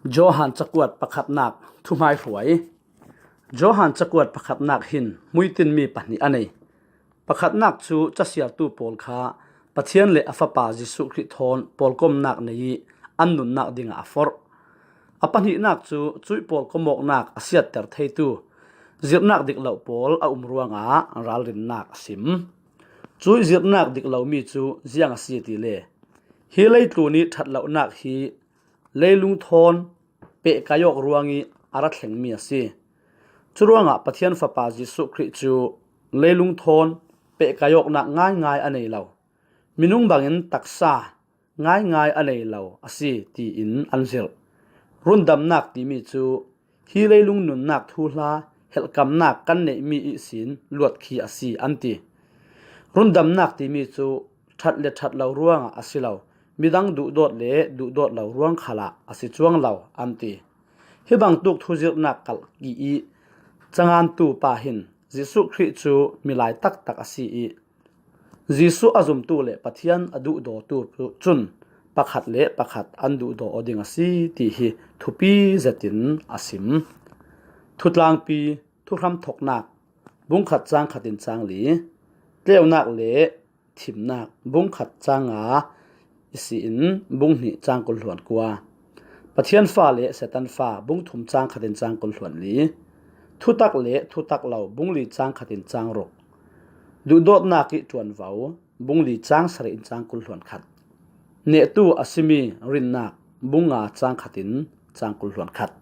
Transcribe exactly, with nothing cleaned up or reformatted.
Johan cakuat pakhatnak thuhmaihruai. Johan cakuat pakhatnak hin hmuitinmi pahnih a nei. Pakhatnak cu casiartu pawl kha Pathian le a Fapa Jesuh Khrih thawn pawlkomnak nei ih an nunnak dingah a forh. A pahnihnak cu cuih pawlkomawknak a siatter theitu zirhnak dik lo pawl a um ruangah ralrinnak a sim. Cuih zirhnak dik lomi cu ziang a si tile, hi leitlun ih ṭhat lonak hi leilung thawn pehkai awk ruangih a ra thlengmi a si. Curuangah Pathian Fapa Jesuh Khrih cu leilung thawn pehkai awknak ngaingai a nei lo, minung bangin taksa ngaingai a nei lo a si, tiin an zirh. Rundamnak timi cu hi leilung nunnak thuhla helhkamnak kan neihmi ihsin luatkhi a si, an ti. Rundamnak timi cu ṭhat le ṭhat lo ruangah a si lo, midang duhdawt le duhdawt lo ruang khalah a si cuang lo, an ti. Hi bangtuk thuzirhnak kalh ih cangantu pa hin Jesuh Khrih cu milai taktak a si ih, Jesuh a zumtu le Pathian a duhdawtu cun pakhat le pakhat an duhdaw aw ding a si, ti hi thupi zetin a sim. Thutlangpi, thuhram thoknak, bungkhat cangkhat in cangli, tleunak le thimnak, bungkhat cang nga ihsin bunghnih cang kul hluan kua, Pathian fa le Satan fa, bungthum cangkhat in cang kul hluan li, thutak le thutak lo, bungli cangkhat in cang ruk, duhdawtnak ih ṭuanvo, bungli cang sarih in cang kul hluan khat, nehtu a simi rinnak, bunga cangkhat in cang kul hluan khat.